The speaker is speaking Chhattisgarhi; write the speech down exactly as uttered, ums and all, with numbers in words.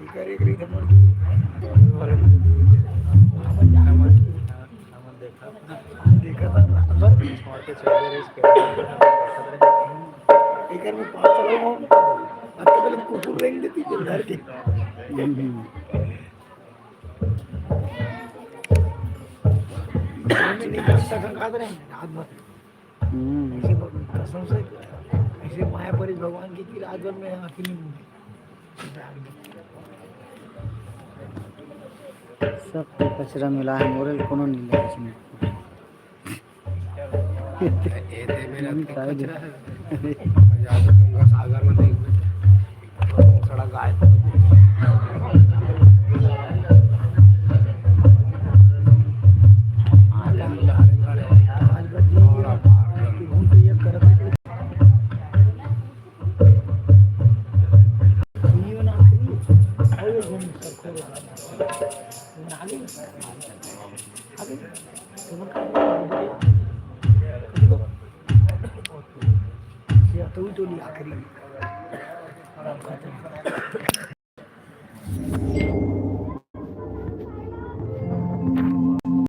एकर एक रीत हमन, हमन देखा था ना, बस छोड़ के चले गए, इसके बाद देखा था। एकर में पाँच लोग हो, अब तो पहले कुकुर रेंग देती थी घर के। हम्म। घर में नहीं घुसता, खंगात रहे रात भर। हम्म। ऐसे ब-, कसम से, ऐसे माया परी भगवान की, कि रात भर में आँखें नहीं मूंदी। सब के कचरा मिला है, मोरे ल कोनो नहीं ले इसमें। ए, ए, ए, मेरा मन का कचरा है। या तो गंगा सागर में देख, सड़क गाय।